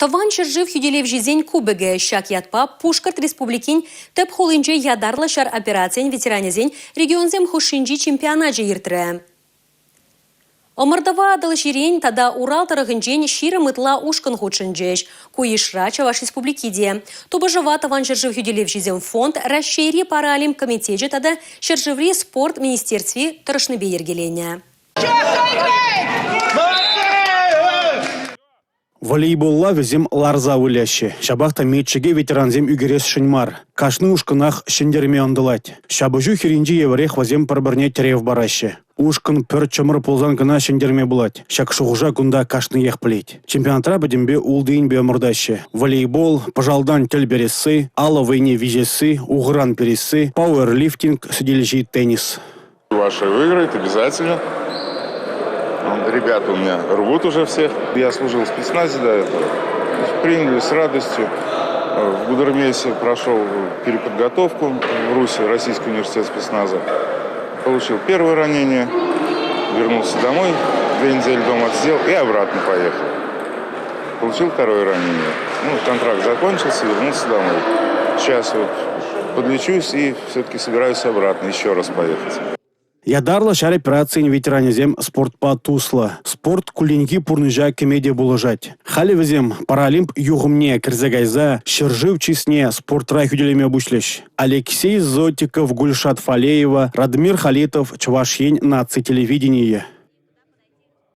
Тӑван ҫӗршыв хӳтӗлевҫисен кубокӗ ҫак ятпа Пушкӑрт Республикин тӗп хулинче ятарлӑ ҫар операцийӗн ветеранӗсен регионсем хушшинчи чемпионачӗ иртрӗ. Ӑмӑртӑва Атӑлҫирен тата Урал тӑрӑхӗнчен 20 ытла ушкӑн хутшӑнчӗҫ. Ку йышра Чӑваш Республики те. Тупӑшӑва Тӑван ҫӗршыв хӳтӗлевҫисем фонд, Раҫҫейри паралимп комитечӗ тата ҫӗршыври спорт министерстви тӑрӑшнипе йӗркеленӗ. Волейболла вӗсем ларса выляҫҫӗ. Ҫапах та мечӗке ветерансем ӳкересшӗн мар. Кашни ушкӑнах ҫӗнтерме ӑнтӑлать. Ҫапӑҫу хирӗнчи евӗрех вӗсем пӗр-пӗрне тӗрев параҫҫӗ. Ушкӑн пӗр чӑмӑр пулсан кӑна ҫӗнтерме пулать. Ҫак шухӑша кунта кашниех пӗлет. Чемпионатра пӗтӗмпе ултӑ енпе ӑмӑртаҫҫӗ. Волейбол, пӑшалтан тӗл пересси, алӑ вӑйне виҫесси, ухӑран пересси, пауэрлифтинг, сӗтелҫи теннис. Ваши выиграет обязательно. Ребята у меня рвут уже всех. Я служил в спецназе до этого. Приняли с радостью. В Гудермесе прошел переподготовку в Руси, Российский университет спецназа. Получил первое ранение, вернулся домой, две недели дома отсидел и обратно поехал. Получил второе ранение. Ну, контракт закончился, вернулся домой. Сейчас вот подлечусь и все-таки собираюсь обратно еще раз поехать. Ятарлӑ ҫар операцийӗн ветеранӗсем спортпа туслӑ. Спорт кулленхи пурнӑҫа кӗме те пулӑшать. Халӗ вӗсем паралимп юхӑмне кӗрсе кайса ҫӗршыв чысне спортра хӳтӗлеме пуҫлӗҫ. Алексей Зотиков, Гульшат Фалеева, Радмир Халитов, Чӑваш Ен наци телевиденийӗ.